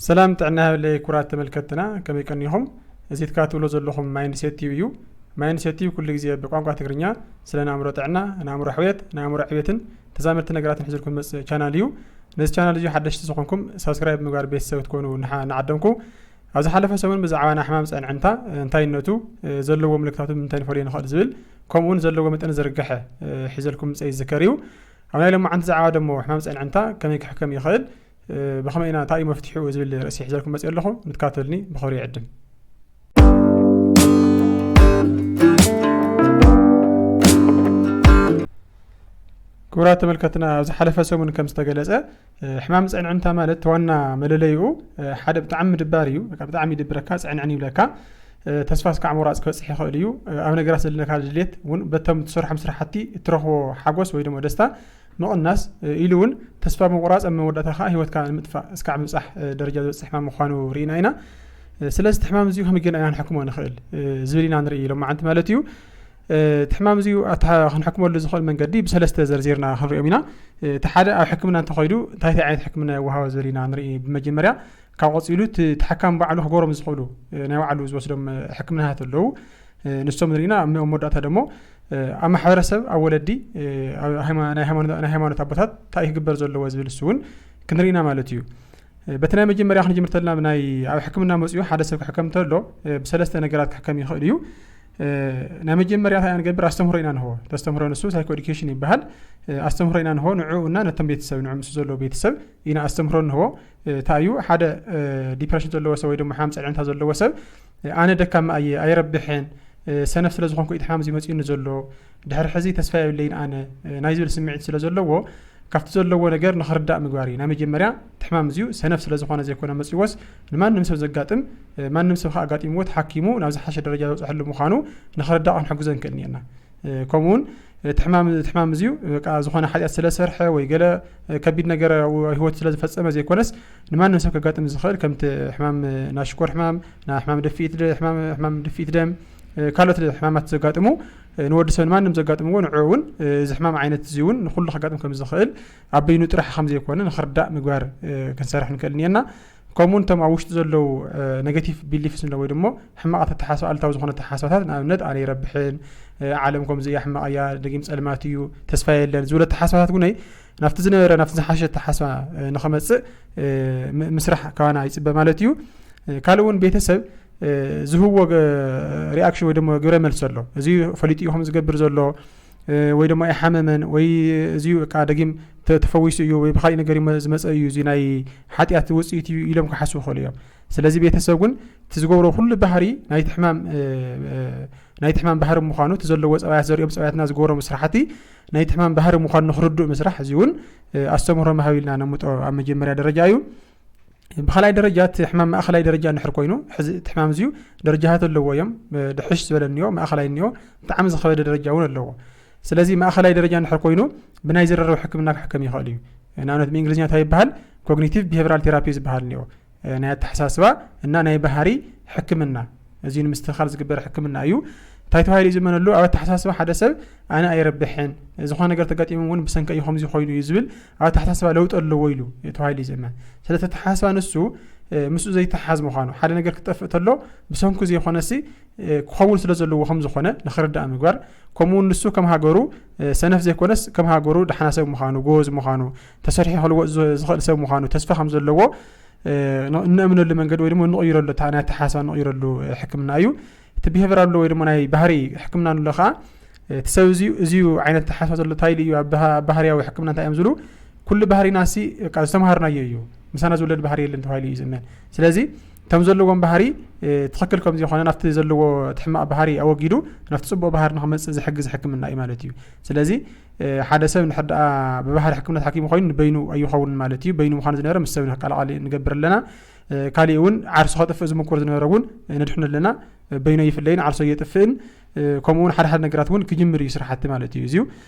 ሰላም ጥዕና ይሃበለይ ክቡራት ተመልከትና፣ ከመይ ቀኒኹም? እዚ ትከታተልዎ ዘለኹም ማይንድሴት ቲቪ እዩ። ማይንድሴት ቲቪ ኩሉ ግዜ ብቋንቋ ትግርኛ ስለ ናይ ኣእምሮ ጥዕና፣ ናይ ኣእምሮ ሕውየት፣ ናይ ኣእምሮ ዕብየትን ተዛመድቲ ነገራትን ሒዝልኩም ዝመጽእ ቻናል እዩ። ነዚ ቻናል እዚ ሓደሽቲ ዝኾንኩም ሳብስክራይብ ምግባር ቤተሰብ ክትኮኑ ንሓ-፣ ንዓደምኩ። ኣብ ዝሓለፈ ሰሙን ብዛዕባ ናይ ሕማም ጸንዕንታ፣ እ፣ እንታይነቱ፣ እ፣ ዘለዎ ምልክታቱ ብምንታይ ንፈልዮ ንኽእል ዝብል፣ ከምኡ እውን ዘለዎ መጠን ዝርግሐ፣ እ፣ ሒዘልኩም ምጸይ ዝዝከር እዩ። ኣብ ናይ ሎማዓንቲ ዛዕባ ደሞ ሕማም ጸንዕንታ ከመይ ክሕከም ይኽእል፣ እ፣ ብኸመይ ኢና፣ እንታይ እዩ መፍትሒኡ ዝብል ርእሲ ሒዘልኩም መጽእ ኣለኹ። ንትካተልኒ ብኽብሪ ይዕድም። ክቡራት ተመልከትና፣ ኣብ ዝሓለፈ ሰሙን ከም ዝተገለጸ፣ እ፣ ሕማም ጸንዕንታ ማለት ዋና መለለይኡ፣ እ፣ ሓደ ብጣዕሚ ምድባር እዩ። በቃ ብጣዕሚ ይድብረካ፣ ጸንዕን ይብለካ። እ፣ ተስፋ እስካዕ ምቑራጽ ክበጽሕ ይኽእል እዩ። እ፣ ኣብ ነገራት ዘለካ ድሌት እውን በቶም ትሰርሖም ስራሕቲ እትረኽቦ ሓጎስ ወይ ድማ ደስታ ምቕናስ፣ እ፣ ኢሉ እውን ተስፋ ምቑራጽ ኣብ መወዳእታ ከኣ ህይወትካ ንምጥፋእ እስካዕ ምብጻሕ፣ እ፣ ደረጃ ዝበጽሕ ሕማም ምዃኑ ርኢና ኢና። እ፣ ስለዚ እቲ ሕማም እዚ ከመይ ጌርና ኢና ክንሕክሞ ንኽእል፣ እ፣ ዝብል ኢና ንርኢ ሎማዓንቲ ማለት እዩ። እ፣ እቲ ሕማም እዚ ኣታ-፣ ክንሕክመሉ ዝኽእል መንገዲ ብሰለስተ ዘርዚርና ክንሪኦም ኢና። እ፣ እቲ ሓደ ኣብ ሕክምና እንተኸይዱ እንታይ እንታይ ዓይነት ሕክምና የወሃቦ ዝብል ኢና ንርኢ ብመጀመርያ። ካብ ቀጺሉ እቲ ተሓካሚ ባዕሉ ክገብሮም ዝኽእሉ፣ እ፣ ናይ ባዕሉ ዝወስዶም፣ እ፣ ሕክምናታት ኣለዉ። እ፣ ንሶም ንርኢና ኣብ መወዳእታ ደሞ፣ እ፣ ኣብ ማሕበረሰብ፣ ኣብ ወለዲ፣ እ፣ ኣብ ሃይማ-፣ ናይ ሃይማኖት፣ ናይ ሃይማኖት ኣቦታት እንታይ ክግበር ዘለዎ ዝብል እሱ እውን ክንርኢና ማለት እዩ። እ፣ በቲ ናይ መጀመርያ ክንጅምር ተለና ብናይ ኣብ ሕክምና መጺኡ ሓደ ሰብ ክሕከም እንተሎ፣ እ፣ ብሰለስተ ነገራት ክሕከም ይኽእል እዩ። እ፣ ናይ መጀመርያ እንታይ ኢና ንገብር? ኣስተምህሮ ኢና ንህቦ። ተስተምህሮ ንሱ ሳይኮ ኤዱኬሽን ይበሃል። እ፣ ኣስተምህሮ ኢና ንህቦ ንዕኡ እና ነቶም ቤተሰብ፣ ንዕኡ ምስ ዘለዎ ቤተሰብ ኢና ኣስተምህሮ ንህቦ። እ፣ እንታይ እዩ? ሓደ፣ እ፣ ዲፕረሽን ዘለዎ ሰብ ወይ ድማ ሕማም ጸልዕንታ ዘለዎ ሰብ፣ እ፣ ኣነ ደካማ እየ፣ ኣይረብሕን፣ እ፣ ሰነፍ ስለ ዝኾንኩ እቲ ሕማም እዚ መጺኡኒ ዘሎ፣ ድሕሪ ሕዚ ተስፋ የብለይን ኣነ፣ እ፣ ናይ ዝብል ስምዒት ስለ ዘለዎ፣ ካብቲ ዘለዎ ነገር ንኽርዳእ ምግባር እዩ። ናይ መጀመርያ እቲ ሕማም እዚኡ ሰነፍ ስለ ዝኾነ ዘይኮነ መጺዎስ፣ ንማንም ሰብ ዘጋጥም፣ እ፣ ማንም ሰብ ከኣ ኣጋጢምዎ ተሓኪሙ ናብ ዝሓሸ ደረጃ ዘብጽሐሉ ምዃኑ ንኽርዳእ ክንሕግዞ ንክእል እኒአና። እ፣ ከምኡ እውን እቲ ሕማም፣ እቲ ሕማም እዚኡ በቃ ዝኾነ ሓጢኣት ስለ ዝሰርሐ ወይ ገለ፣ እ፣ ከቢድ ነገር ኣብ ህይወቱ ስለ ዝፈጸመ ዘይኮነስ፣ ንማንም ሰብ ከጋጥም ዝኽእል፣ ከምቲ ሕማም፣ እ፣ ናይ ሽኮር ሕማም፣ ናይ ሕማም ድፍኢት ደ-፣ ሕማም፣ ሕማም ድፍኢት ደም፣ እ፣ ካልኦት ሕማማት ዘጋጥሙ፣ እ፣ ንወዲ ሰብ ንማንም ዘጋጥምዎ ንዕኡ እውን፣ እ፣ እዚ ሕማም ዓይነት እዚ እውን ንኹሉ ከጋጥም ከም ዝኽእል ኣብ በይኑ ጥራሕ ከም ዘይኮነ ንኽርዳእ ምግባር፣ እ፣ ክንሰርሕ ንክእል እኒአና። ከምኡ እውን እቶም ኣብ ውሽጢ ዘለዉ፣ እ፣ ኔጋቲቭ ቢሊፍስ ንብሎ ወይ ደሞ ሕማቓት ኣተሓሳስባ፣ ኣሉታዊ ዝኾነ ኣተሓሳስባታት፣ ንኣብነት ኣነ ይረብሕን፣ እ፣ ዓለም ከምዚ እያ፣ ሕማቕ እያ፣ ደጊም ጸልማት እዩ፣ ተስፋ የለን ዝብሉ ኣተሓሳስባታት እውን ናብቲ ዝነበረ፣ ናብቲ ዝሓሸ ኣተሓሳስባ፣ እ፣ ንኸመጽእ፣ እ፣ ም-፣ ምስራሕ ካባና ይጽበ ማለት እዩ። እ፣ ካልእ እውን ቤተሰብ፣ እ፣ ዝህቦ ገ-፣ ሪኣክሽን ወይ ደሞ ግብረ መልሲ ኣሎ። እዚ ፈሊጡ እዩ ከም ዝገብር ዘሎ፣ እ፣ ወይ ደሞ ኣይሓመመን፣ ወይ እዚ በቃ ደጊም ተ-፣ ተፈዊሱ እዩ፣ ወይ ብኻሊእ ነገር እዩ መ-፣ ዝመጸ እዩ፣ እዚ ናይ ሓጢኣት ውጽኢት እዩ ኢሎም ክሓስቡ ይኽእሉ እዮም። ስለዚ ቤተሰብ እውን እቲ ዝገብሮ ኩሉ ባህሪ ናይቲ ሕማም፣ እ፣ እ፣ ናይቲ ሕማም ባህሪ ምዃኑ፣ እቲ ዘለዎ ጸባያት ዘርእዮም ጸባያትና ዝገብሮም ስራሕቲ ናይቲ ሕማም ባህሪ ምዃኑ ንኽርድኡ ምስራሕ፣ እዚ እውን፣ እ፣ ኣስተምህሮ ምሃብ ኢልና ነምጦ ኣብ መጀመርያ ደረጃ እዩ። ብኻልኣይ ደረጃ፣ እቲ ሕማም ማእኸላይ ደረጃ እንድሕር ኮይኑ፣ ሕዚ እቲ ሕማም እዚዩ ደረጃታት ኣለዎ እዮም። እ፣ ድሕሽ ዝበለ እኒኦ፣ ማእኸላይ እኒኦ፣ ብጣዕሚ ዝኸበደ ደረጃ እውን ኣለዎ። ስለዚ ማእኸላይ ደረጃ እንድሕር ኮይኑ፣ ብናይ ዝርርብ ሕክምና ክሕከም ይኽእል እዩ። ንኣብነት ብእንግሊዝኛ እንታይ ይበሃል? ኮግኒቲቭ ቢሄቨራል ቴራፒ ዝበሃል እኒኦ። እ፣ ናይ ኣተሓሳስባ እና ናይ ባህሪ ሕክምና፣ እዚ ንምስትኽኻል ዝግበር ሕክምና እዩ። እንታይ ተባሂሉ እዩ ዝእመነሉ? ኣብ ኣተሓሳስባ ሓደ ሰብ ኣነ ኣይረብሕን፣ ዝኾነ ነገር ተጋጢሙ እውን ብሰንኪ እዩ ከምዚ ኮይኑ እዩ ዝብል ኣብ ኣተሓሳስባ ለውጢ ኣለዎ ኢሉ ተባሂሉ እዩ ዝእመን። ስለዚ ኣተሓሳስባ ንሱ፣ እ፣ ምስኡ ዘይተሓዝ ምዃኑ፣ ሓደ ነገር ክጠፍእ ተሎ ብሰንኩ ዘይኮነሲ፣ እ፣ ክኸውን ስለ ዘለዎ ከም ዝኾነ ንኽርዳእ ምግባር፣ ከምኡ እውን ንሱ ከም ሃገሩ፣ እ፣ ሰነፍ ዘይኮነስ ከም ሃገሩ ደሓና ሰብ ምዃኑ፣ ጎበዝ ምዃኑ፣ ተሰሪሑ ክልወጥ ዝ-፣ ዝኽእል ሰብ ምዃኑ፣ ተስፋ ከም ዘለዎ፣ እ፣ ን-፣ እነእምነሉ መንገዲ ወይ ድማ እንቕይረሉ፣ እታ ናይ ኣተሓሳስባ እንቕይረሉ፣ እ፣ ሕክምና እዩ። እቲ ቢሄቨራል ወይ ድማ ናይ ባህሪ ሕክምና ንብሎ ኸዓ፣ እ፣ እቲ ሰብ እዚዩ፣ እዚዩ ዓይነት ኣተሓሳስባ ዘሎ፣ እንታይ ኢሉ እዩ ኣብ ባህ-፣ ኣብ ባህርያዊ ሕክምና እንታይ እዮም ዝብሉ? ኩሉ ባህሪና ሲ፣ በቃ፣ ዝተምሃርናዮ እዩ። ምሳና ዝውለድ ባህሪ የለን ተባሂሉ እዩ ዝእመን። ስለዚ፣ እቶም ዘለዎም ባህሪ፣ እ፣ ትኽክል ከም ዝኾነ፣ ናብቲ ዘለዎ እቲ ሕማቕ ባህሪ ኣወጊዱ፣ ናብቲ ጽቡቕ ባህሪ ንኽመጽእ ዝሕግዝ ሕክምና እዩ ማለት እዩ። ስለዚ፣ እ፣ ሓደ ሰብ እንድሕር ደኣ ብባህሪ ሕክምና ተሓኪሙ ኮይኑ ንበይኑ ኣይኸውንን ማለት እዩ። በይኑ ምዃኑ ዝነበረ ምስ ሰብ ንክቀላቐል ንገብር ኣለና። እ፣ ካሊእ እውን ዓርሱ ከጥፍእ ዝምኩር ዝነበረ እውን፣ እ፣ ነድሕኖ ኣለና። እ፣ በይኑ ኣይፍለይን፣ ዓርሱ ኣየጥፍእን። እ፣ ከምኡ እውን ሓደ ሓደ ነገራት እውን ክጅምር እዩ ስራሕቲ ማለት እዩ። እዚዩ፣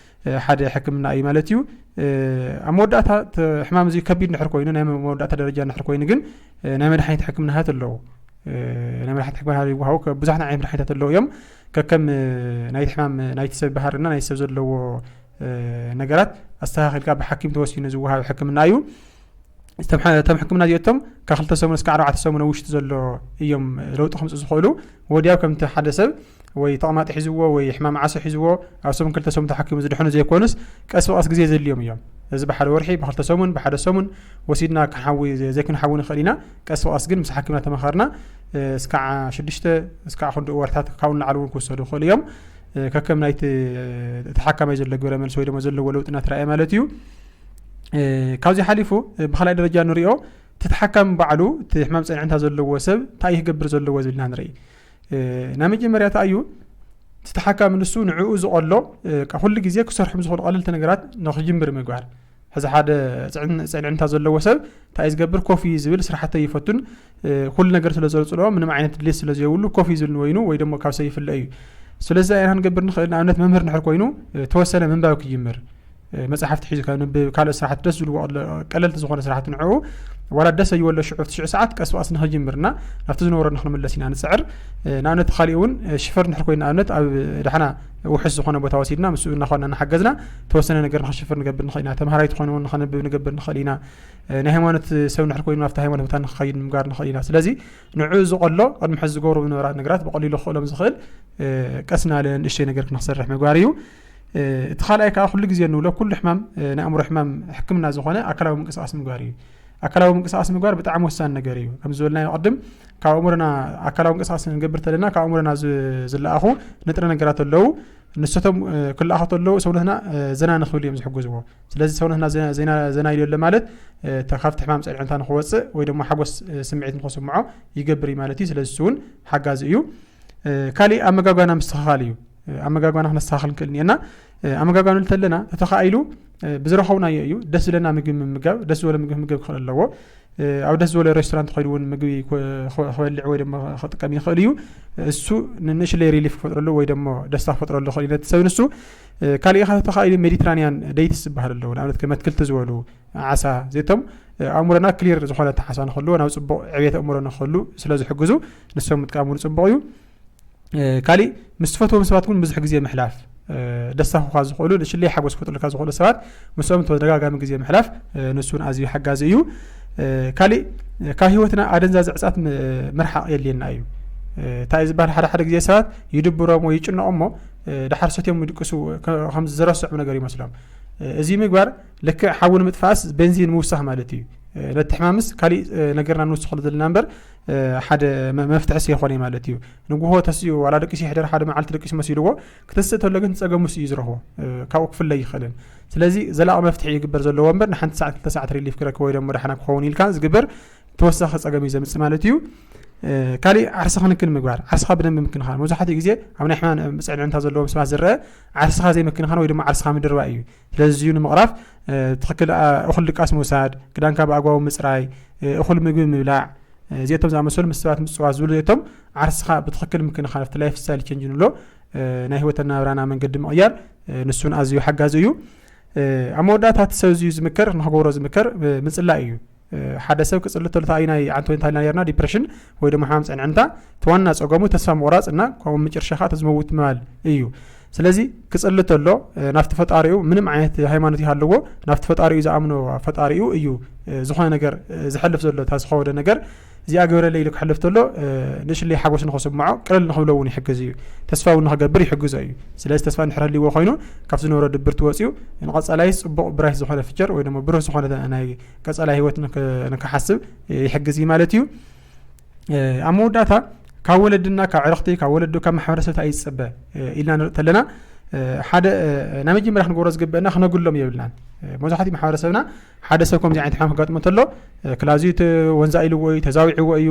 እ፣ ሓደ ሕክምና እዩ ማለት እዩ። እ፣ ኣብ መወዳእታ እቲ ሕማም እዚ ከቢድ እንድሕር ኮይኑ፣ ናይ መወዳእታ ደረጃ እንድሕር ኮይኑ ግን፣ እ፣ ናይ መድሓኒት ሕክምናታት ኣለዉ። እ፣ ናይ መድሓኒት ሕክምና ይወሃቡ። ከ-፣ ብዙሓት ዓይነት መድሓኒታት ኣለዉ እዮም። ከከም፣ እ፣ ናይቲ ሕማም፣ ናይቲ ሰብ ባህርና ናይቲ ሰብ ዘለዎ፣ እ፣ ነገራት ኣስተኻኺልካ ብሓኪም ተወሲኑ ዝወሃብ ሕክምና እዩ። እቶም ሕክምና እዚኦቶም ካብ ክልተ ሰሙን እስካብ ኣርባዕተ ሰሙን ውሽጢ ዘሎ እዮም ለውጢ ከምፅእ ዝኽእሉ። ወዲያው ከምቲ ሓደ ሰብ ወይ ተቕማጢ ሒዝዎ ወይ ሕማም ዓሶ ሒዝዎ ኣብ ሰሙን ክልተ ሰሙን ተሓኪሙ ዝድሕኑ ዘይኮኑስ ቀስ ብቐስ ግዜ ዘድልዮም እዮም። እዚ ብሓደ ወርሒ፣ ብክልተ ሰሙን፣ ብሓደ ሰሙን ወሲድና ክንሓዊ ዘይክንሓዊ ንኽእል ኢና። ቀስ ብቐስ ግን ምስ ሓኪምና ተመኻርና እስካዕ ሽዱሽተ እስካዕ ክንድኡ ወርታት ካብኡ ንላዕሊ እውን ክውሰዱ ይኽእሉ እዮም። ከከም ናይቲ ተሓካማይ ዘሎ ግብረ መልሲ ወይ ድማ ዘለዎ ለውጢ እናተረኣየ ማለት እዩ። ካብዚ ሓሊፉ ብካልኣይ ደረጃ ንሪኦ እቲ ተሓካሚ ባዕሉ እቲ ሕማም ፀንዕንታ ዘለዎ ሰብ እንታይ ክገብር ዘለዎ ዝብልና ንርኢ። ናይ መጀመርያ እንታይ እዩ? እቲ ተሓካሚ ንሱ ንዕኡ ዝቐሎ ኩሉ ግዜ ክሰርሖም ዝኽእሉ ቀለልቲ ነገራት ንክጅምር ምግባር። ሕዚ ሓደ ፀንዕንታ ዘለዎ ሰብ እንታይ ዝገብር? ኮፍ እዩ ዝብል፣ ስራሕተ ይፈቱን ኩሉ ነገር ስለ ዘፅልኦ ምንም ዓይነት ድሌት ስለ ዘይብሉ ኮፍ እዩ ዝብል ወይኑ ወይ ደሞ ካብ ሰብ ይፍለ እዩ። ስለዚ ኣይና ክንገብር ንኽእል ንኣብነት መምህር ንድሕር ኮይኑ ተወሰነ ምንባብ ክጅምር መፅሓፍቲ ሒዙ ከንብብ ካልእ ስራሕቲ ደስ ዝብልዎ ቀለልቲ ዝኾነ ስራሕቲ ንዕኡ ዋላ ደስ ኣይወሎ ሽዑ ሽዑ ሰዓት ቀስ ብቐስ ንኽጅምርና ናብቲ ዝነበሮ ንክንምለስ ኢና ንፅዕር። ንኣብነት ካሊእ እውን ሽፈር ንድሕር ኮይኑ ንኣብነት ኣብ ዳሕና ውሕስ ዝኾነ ቦታ ወሲድና ምስኡ እናኾና እናሓገዝና ተወሰነ ነገር ንክሽፍር ንገብር ንኽእል ኢና። ተምሃራይ ትኾኑ እውን ንኸንብብ ንገብር ንኽእል ኢና። ናይ ሃይማኖት ሰብ ንድሕር ኮይኑ ኣብቲ ሃይማኖት ቦታ ንክኸይድ ንምጋር ንኽእል ኢና። ስለዚ ንዑ ዝቐሎ ቅድሚ ሕዚ ዝገብሩ ዝነበራት ነገራት ብቐሊሉ ክኽእሎም ዝኽእል ቀስ እናለ ንእሽተይ ነገር ክንክሰርሕ ምግባር እዩ። እቲ ካልኣይ ከዓ ኩሉ ግዜ እንብሎ ኩሉ ሕማም ናይ ኣእምሮ ሕማም ሕክምና ዝኾነ ኣካላዊ ምንቅስቃስ ምግባር እዩ። ኣካላዊ ምንቅስቃስ ምግባር ብጣዕሚ ወሳኒ ነገር እዩ። ከም ዝበልናዮ ቅድም ካብ ኣእምሮና ኣካላዊ ምንቅስቃስ ንገብር ተለና ካብ ኣእምሮና ዝለኣኹ ንጥረ ነገራት ኣለዉ። ንሰቶም ክለኣኹ ተለዉ ሰውነትና ዘና ንክብል እዮም ዝሕግዝዎ። ስለዚ ሰውነትና ዘና ኢሉ ኣሎ ማለት ካብቲ ሕማም ፀልዕንታ ንክወፅእ ወይ ድማ ሓጎስ ስምዒት ንክስምዖ ይገብር እዩ ማለት እዩ። ስለዚ እሱ እውን ሓጋዚ እዩ። ካሊእ ኣመጋጓና ምስትኽኻል እዩ። ኣመጋጓና ክነስተኻኽል ንክእል እኒአና። ኣመጋጓና ንብል ተለና ተተኻኢሉ ብዝረኸብናዮ እዩ። ደስ ዝለና ምግቢ ምምጋብ፣ ደስ ዝበሎ ምግቢ ምምጋብ ክኽእል ኣለዎ። ኣብ ደስ ዝበሎ ሬስቶራንት ከይዱ እውን ምግቢ ክበልዕ ወይ ድማ ክጥቀም ይኽእል እዩ። እሱ ንንእሽለይ ሪሊፍ ክፈጥረሉ ወይ ደሞ ደስታ ክፈጥረሉ ይኽእል እዩ ነቲ ሰብ ንሱ። ካሊእ ኸ ተኻኢሉ ሜዲትራንያን ደይትስ ዝበሃል ኣለዉ። ንኣብነት ከም ኣትክልቲ ዝበሉ ዓሳ ዜቶም ኣእምሮና ክሊር ዝኾነ ተሓሳ ንክህልዎ ናብ ፅቡቕ ዕቤት ኣእምሮ ንክህሉ ስለ ዝሕግዙ ንሶም ምጥቃም እውን ፅቡቕ እዩ። ካሊእ ምስ ትፈትዎም ሰባት እውን ብዙሕ ግዜ ምሕላፍ ደስታ ክኳ ዝኽእሉ ንሽለይ ሓጎስ ክፈጥሩልካ ዝኽእሉ ሰባት ምስኦም ተደጋጋሚ ግዜ ምሕላፍ ንሱን ኣዝዩ ሓጋዚ እዩ። ካሊእ ካብ ህይወትና ኣደንዛዚ ዕፃት ምርሓቕ የድልየና እዩ። እንታይ ዝበሃል ሓደ ሓደ ግዜ ሰባት ይድብሮም ወይ ይጭነቑ እሞ ድሓር ሰትዮም ይድቅሱ ከም ዝረስዑ ነገር ይመስሎም። እዚ ምግባር ልክዕ ሓዊ ንምጥፋእስ ቤንዚን ምውሳኽ ማለት እዩ። ነቲ ሕማምስ ካሊእ ነገርና ንውስኸሉ ዘለና እምበር ሓደ መፍትሒ ስይኮነ ማለት እዩ። ንጉሆ ተስኡ ዋላ ደቂሱ ይሕደር ሓደ መዓልቲ ደቂሱ መሲልዎ ክትስእ ተሎ ግን ጸገሙ እዩ ዝረኽቦ። ካብኡ ክፍለይ ይኽእልን ስለዚ ዘላቕ መፍትሒ ይግበር ዘለዎ እምበር ንሓንቲ ሰዓት ክልተ ሰዓት ሪሊፍ ክረክብ ወይ ደሞ ዳሕና ክኸውን ኢልካ ዝግበር ተወሳኺ ጸገም እዩ ዘምጽእ ማለት እዩ። ካሊእ ዓርሲ ክንክን ምግባር ዓርስኻ ብደንብ ምክንኻን መብዛሕትኡ ግዜ ኣብ ናይ ሕማም መፅዕንዕንታ ዘለዎም ሰባት ዝረአ ዓርስኻ ዘይምክንኻን ወይ ድማ ዓርስኻ ምድርባይ እዩ። ስለዚ እዩ ንምቕራፍ ትኽክል እኹል ድቃስ ምውሳድ፣ ክዳንካ ብኣግባቡ ምፅራይ፣ እኹል ምግቢ ምብላዕ፣ እዚኣቶም ዝኣመሰሉ ምስ ሰባት ምፅዋት ዝብሉ እዚኣቶም ዓርስኻ ብትኽክል ምክንኻን ኣብቲ ላይፍ ስታይል ቸንጅ ንብሎ ናይ ህይወት ኣናብራና መንገዲ ምቕያር ንሱን ኣዝዩ ሓጋዚ እዩ። ኣብ መወዳእታ እቲ ሰብ እዚዩ ዝምከር ንክገብሮ ዝምከር ምፅላእ እዩ። ሓደ ሰብ ክፅልእ ተሎ ኣይ ናይ ዓንቶ እንታይ ኢልና ነርና ዲፕሬሽን ወይ ድማ ሕማም ፀንዕንታ እቲ ዋና ፀገሙ ተስፋ ምቑራፅ እና ካብኡ መጨረሻ ከዓ ተዝመውት ምባል እዩ። ስለዚ ክፅልእ ተሎ ናብቲ ፈጣሪኡ ምንም ዓይነት ሃይማኖት ይሃለዎ ናብቲ ፈጣሪኡ ዝኣምኖ ፈጣሪኡ እዩ ዝኾነ ነገር ዝሐልፍ ዘሎ እታ ዝኸወደ ነገር እዚኣ ግበረለይ ኢሉ ክሕልፍ ተሎ ንእሽለይ ሓጎስ ንኸስምዖ ቅልል ንኽብሎ እውን ይሕግዝ እዩ። ተስፋ እውን ንኽገብር ይሕግዞ እዩ። ስለዚ ተስፋ እንድሕር ህልዎ ኮይኑ ካብ ዝነበሮ ድብርቲ ወፂኡ ንቐፃላይስ ፅቡቕ ብራይት ዝኾነ ፍቸር ወይ ድማ ብሩህ ዝኾነ ናይ ቀፃላይ ህይወት ንክሓስብ ይሕግዝ እዩ ማለት እዩ። ኣብ መወዳእታ ካብ ወለድና ካብ ዕርኽቲ ካብ ወለዱ ካብ ማሕበረሰብ እንታይ እዩ ዝፅበ ኢልና ንርኢ ተለና ሓደ ናይ መጀመርያ ክንገብሮ ዝግበአና ክነግሎም የብልናን። መብዛሕትኡ ማሕበረሰብና ሓደ ሰብ ከምዚ ዓይነት ሕማም ክጋጥሞ እንተሎ ክላዚት ወንዛ ኢልዎ እዩ ተዛዊዕዎ እዩ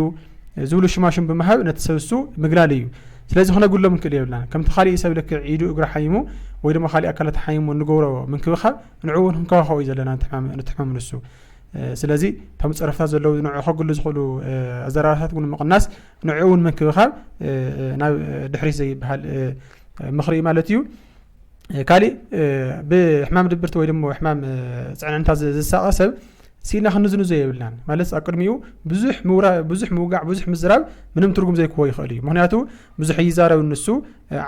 ዝብሉ ሽማሽም ብምሃብ ነቲ ሰብ እሱ ምግላል እዩ። ስለዚ ክነግሎም ንክእል የብልና ከምቲ ካሊእ ሰብ ልክዕ ኢዱ እግሪ ሓይሙ ወይ ድማ ካሊእ ኣካላት ሓይሙ እንገብሮ ምንክብኻብ ንዕኡ እውን ክንከባኸቦ እዩ ዘለና ነቲ ሕማም ንሱ። ስለዚ እቶም ፀረፍታት ዘለዉ ንዕኡ ከግሉ ዝኽእሉ ኣዘራርባታት እውን ምቕናስ ንዕኡ እውን ምንክብኻብ ናብ ድሕሪት ዘይበሃል ምኽሪ እዩ ማለት እዩ። ካሊእ ብሕማም ድብርቲ ወይ ድማ ሕማም ፅዕንዕንታ ዝሳቐ ሰብ ሲኢልና ክንዝንዞ የብልናን። ማለት ኣብ ቅድሚኡ ብዙሕ ምውራ ብዙሕ ምውጋዕ ብዙሕ ምዝራብ ምንም ትርጉም ዘይክዎ ይኽእል እዩ። ምክንያቱ ብዙሕ ይዛረብ ንሱ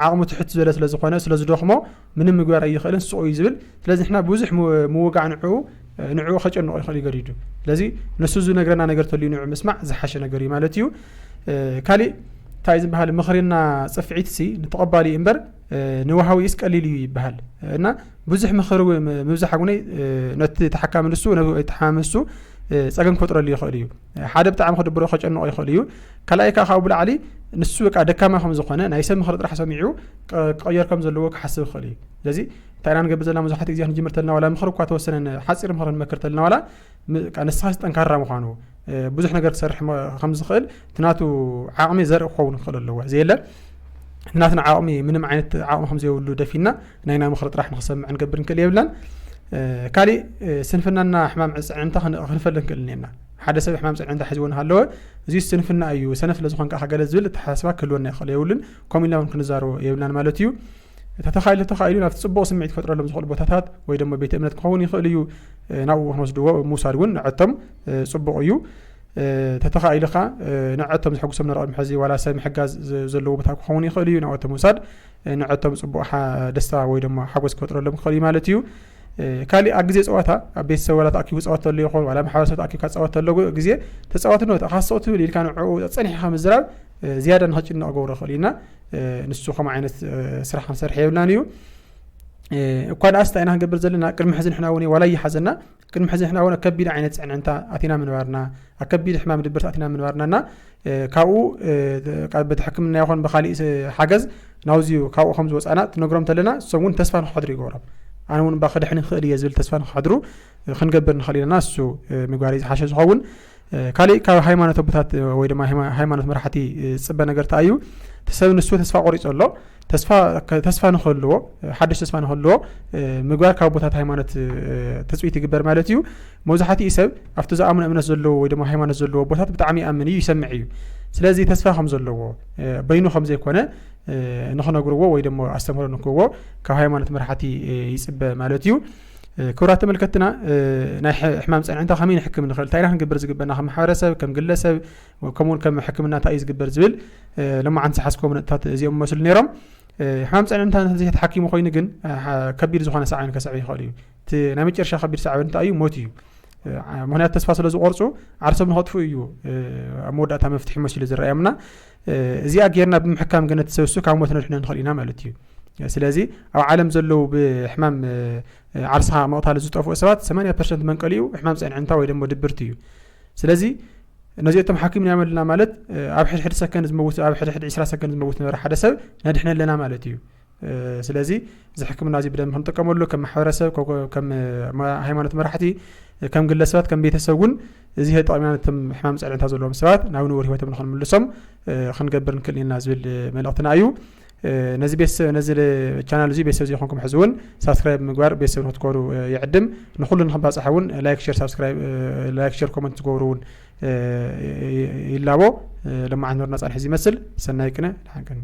ዓቕሙ ትሕት ዝበለ ስለ ዝኾነ ስለ ዝደኽሞ ምንም ምግባር ኣይኽእልን ስቑ እዩ ዝብል። ስለዚ ንሕና ብዙሕ ምውጋዕ ንዕኡ ንዕኡ ከጨንቆ ይኽእል እዩ ገዲዱ። ስለዚ ንሱ ዝነግረና ነገር ተልዩ ንዕኡ ምስማዕ ዝሓሸ ነገር እዩ ማለት እዩ። ካሊእ እንታይ ዝበሃል ምኽሪና ጽፍዒት ሲ ንተቐባሊ እምበር ንወሃዊ ኢስ ቀሊል እዩ ይበሃል። እና ብዙሕ ምኽሪ ምብዛሕ ጉነይ ነቲ ተሓካሚ ንሱ ነቲ ተሓማሚ ንሱ ጸገም ክፈጥረሉ ይኽእል እዩ። ሓደ ብጣዕሚ ከድብሮ ከጨንቆ ይኽእል እዩ። ካልኣይ ከዓ ካብኡ ብላዕሊ ንሱ በቃ ደካማ ከም ዝኾነ ናይ ሰብ ምኽሪ ጥራሕ ሰሚዑ ክቐየር ከም ዘለዎ ክሓስብ ይኽእል እዩ። ስለዚ እንታይ ኢና ንገብር ዘለና? መብዛሕትኡ ግዜ ክንጅምር ተለና ዋላ ምኽሪ እኳ ተወሰነ ሓፂር ምኽሪ ንመክር ተለና ዋላ ንስኻስ ጠንካራ ምዃኑ ብዙሕ ነገር ክሰርሕ ከም ዝኽእል እቲ ናቱ ዓቕሚ ዘርኢ ክኸውን ክኽእል ኣለዎ። እዚ የለ ናትና ዓቕሚ ምንም ዓይነት ዓቕሚ ከም ዘይብሉ ደፊና ናይና ምኽሪ ጥራሕ ንክሰምዕ ንገብር ንክእል የብልናን። ካሊእ ስንፍናና ሕማም ፅዕንታ ክንፈልጥ ንክእል እኒና ሓደ ሰብ ሕማም ፅዕንታ ሒዝዎ ንሃለወ እዚ ስንፍና እዩ ሰነፍ ስለዝኾን ከዓ ገለ ዝብል ተሓስባ ክህልወና ይኽእል የብሉን። ከምኡ ኢልና እውን ክንዛረቦ የብልናን ማለት እዩ። ተተኻኢሉ ተተኻኢሉ ናብቲ ፅቡቕ ስምዒት ክፈጥረሎም ዝኽእሉ ቦታታት ወይ ድማ ቤተ እምነት ክኸውን ይኽእል እዩ። ናብኡ ክንወስድዎ ምውሳድ እውን ንዐቶም ፅቡቕ እዩ። ተተኻኢልኻ ንዐቶም ዝሕጉሶም ንረቕድሚ ሕዚ ዋላ ሰብ ምሕጋዝ ዘለዎ ቦታ ክኸውን ይኽእል እዩ። ናብኡ ምውሳድ ንዐቶም ፅቡቕ ደስታ ወይ ድማ ሓጎስ ክፈጥረሎም ክኽእል እዩ ማለት እዩ። ካሊእ ኣብ ግዜ ፀዋታ ኣብ ቤተሰብ ዋላ ተኣኪቡ ፀወት ተሎ ይኹን ዋላ ማሕበረሰብ ተኣኪብካ ፀወት ተሎ ግዜ ተፃወትኖ ተኻሰው ትብል ኢልካ ንዕኡ ፀኒሕኻ ምዝራብ ዝያዳ ንኸጭንቕ ገብሮ ይኽእል እዩና ንሱ ከም ዓይነት ስራሕ ክንሰርሕ የብልናን እዩ። እኳ ደኣስ እንታይ ኢና ክንገብር ዘለና ቅድሚ ሕዚ ንሕና እውን ዋላ ይሓዘና ቅድሚ ሕዚ ንሕና እውን ከቢድ ዓይነት ፅዕንዕንታ ኣቲና ምንባርና ኣከቢድ ሕማም ድብርት ኣቲና ምንባርናና ካብኡ በቲ ሕክምና ይኹን ብካሊእ ሓገዝ ናውዚ ካብኡ ከም ዝወፃና ትነግሮም ተለና እሶም እውን ተስፋ ንክሕድሩ ይገብሮም። ኣነ እውን ባ ክድሕን ይኽእል እየ ዝብል ተስፋ ንክሕድሩ ክንገብር ንኽእል ኢና። እሱ ምግባር እዩ ዝሓሸ ዝኸውን። ካሊእ ካብ ሃይማኖት ኣቦታት ወይ ድማ ሃይማኖት መራሕቲ ዝፅበ ነገር እንታይ እዩ? እቲ ሰብ ንሱ ተስፋ ቆሪፁ ኣሎ። ተስፋ ንክህልዎ ሓድሽ ተስፋ ንክህልዎ ምግባር ካብ ኣቦታት ሃይማኖት ትፅቢት ይግበር ማለት እዩ። መብዛሕትኡ ሰብ ኣብቲ ዝኣምኖ እምነት ዘለዎ ወይ ድማ ሃይማኖት ዘለዎ ኣቦታት ብጣዕሚ ይኣምን እዩ ይሰምዕ እዩ። ስለዚ ተስፋ ከም ዘለዎ በይኑ ከም ዘይኮነ ንክነግርዎ ወይ ድማ ኣስተምህሮ ንክህዎ ካብ ሃይማኖት መራሕቲ ይፅበ ማለት እዩ። ክቡራት ተመልከትና ናይ ሕማም ፀንዕንታ ከመይ ንሕክም ንኽእል እንታይ ኢና ክንገብር ዝግበና ከም ማሕበረሰብ ከም ግለሰብ ከምኡውን ከም ሕክምና እንታይ እዩ ዝግበር ዝብል ለማዓንቲ ዝሓዝኮም ነጥታት እዚኦም መስሉ ነይሮም። ሕማም ፀንዕንታ እንተዘይተሓኪሙ ኮይኑ ግን ከቢድ ዝኾነ ሳዕቤን ከስዕብ ይኽእል እዩ። እቲ ናይ መጨረሻ ከቢድ ሳዕቤን እንታይ እዩ? ሞት እዩ። ምክንያቱ ተስፋ ስለ ዝቆርፁ ዓርሶም ንኸጥፍኡ እዩ ኣብ መወዳእታ መፍትሒ መሲሉ ዝረኣዮምና። እዚኣ ጌርና ብምሕካም ግን እቲ ሰብ እሱ ካብ ሞት ነድሕኖ ንኽእል ኢና ማለት እዩ። ስለዚ ኣብ ዓለም ዘለዉ ብሕማም ዓርስኻ ምቕታል ዝጠፍኡ ሰባት ሰማንያ ፐርሰንት መንቀሊኡ ሕማም ፀንዕንታ ወይ ደሞ ድብርቲ እዩ። ስለዚ ነዚኦም ሓኪምና ኢና ማለት ኣብ ሕድሕድ ሰከንድ ዝመውት ኣብ ሕድሕድ ዒስራ ሰከንድ ዝመውት ነበረ ሓደ ሰብ ነድሕነ ኣለና ማለት እዩ። ስለዚ እዚ ሕክምና እዚ ብደንብ ክንጥቀመሉ ከም ማሕበረሰብ ከም ሃይማኖት መራሕቲ ከም ግለሰባት ከም ቤተሰብ እውን እዚ ጠቕሚና ነቶም ሕማም ፀንዕንታ ዘለዎም ሰባት ናብ ንቡር ህይወቶም ንክንምልሶም ክንገብር ንክእል ኢና ዝብል መልእክትና እዩ። ነዚ ቤተሰብ ነዚ ቻናል እዚ ቤተሰብ ዘይኮንኩም ሕዚ እውን ሳብስክራይብ ምግባር ቤተሰብ ንክትኮኑ ይዕድም። ንኩሉ ንክባፅሐ እውን ላይክ ሸር ሳብስክራይብ ላይክ ሸር ኮመንት ትገብሩ እውን ይላቦ። ለማዓት ኖርና ፃንሒ እዚ ይመስል። ሰናይ ቅነ ድሓን ቅነ